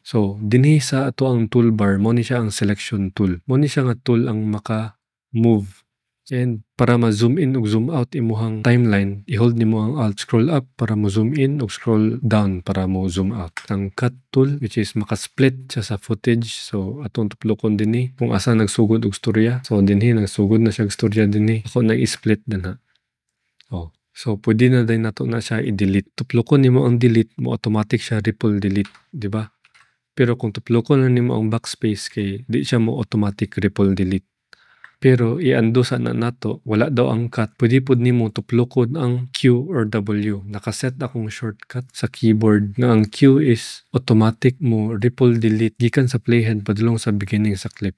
So, dinhi sa atoang toolbar, mao ni siya ang selection tool. Mao ni siya nga tool ang maka-move. And para ma-zoom in ug zoom out imuhang timeline, i-hold nimo ang Alt, scroll up para mo zoom in ug scroll down para mo zoom out. Ang cut tool, which is maka-split siya sa footage. So atong tuplokon dinhi kung asa nagsugod og storya. So dinhi nagsugod na siya og storya dinhi. Ako nang i-split dinha. Oh. So pwede na din nato na siya i-delete. Tuplokon nimo ang delete, mo automatic siya ripple delete, di ba? Pero kung tuplokon na nimo ang backspace kay di siya mo automatic ripple delete. Pero i-undo sa na nato, wala daw ang cut. Pwede pud nimo tuplokon ang Q or W. Nakaset akong shortcut sa keyboard nga ang Q is automatic mo ripple delete gikan sa playhead padulong sa beginning sa clip.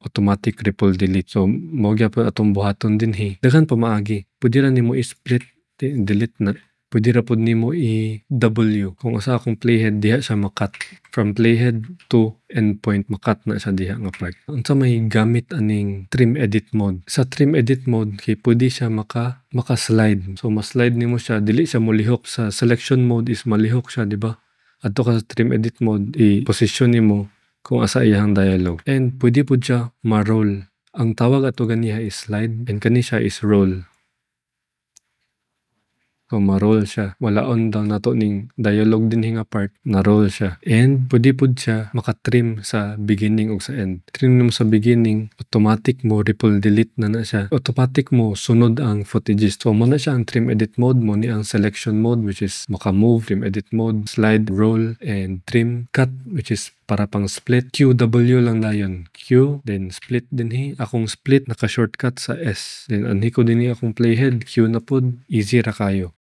Automatic ripple delete. So mao gyapon atong buhaton dinhi. Daghan pa maagi. Pwede ra nimo i-split, delete na. Pwede ra pud nimo i-W. Kung asa akong playhead, diha siya ma-cut. From playhead to endpoint, ma-cut na siya diha nga part. Unsa may gamit aning trim edit mode? Sa trim edit mode kay pwede siya maka-slide. So ma-slide nimo siya, dili siya molihok. Sa selection mode is malihok siya, di ba? Adto ka sa trim edit mode, i-position nimo kung asa iyang dialogue. And pwede pud siya ma-roll. Ang tawag ato ganiha is slide and kani siya is roll. So ma-roll siya. Walaon daw nato ning dialogue dinhi nga part, na-roll siya. And pwede pud siya maka-trim sa beginning ug sa end. Trim nimo sa beginning, automatic mo ripple delete na na siya. Automatic mo sunod ang footages. So mao na siya ang trim edit mode, mao ni ang selection mode, which is maka-move, trim edit mode, slide, roll, and trim, cut, which is para pang split. QW lang dayon. Q, then split dinhi. Akong split naka-shortcut sa S. Then anhi ko dinhi akong playhead, Q na pud. Easy ra kayo.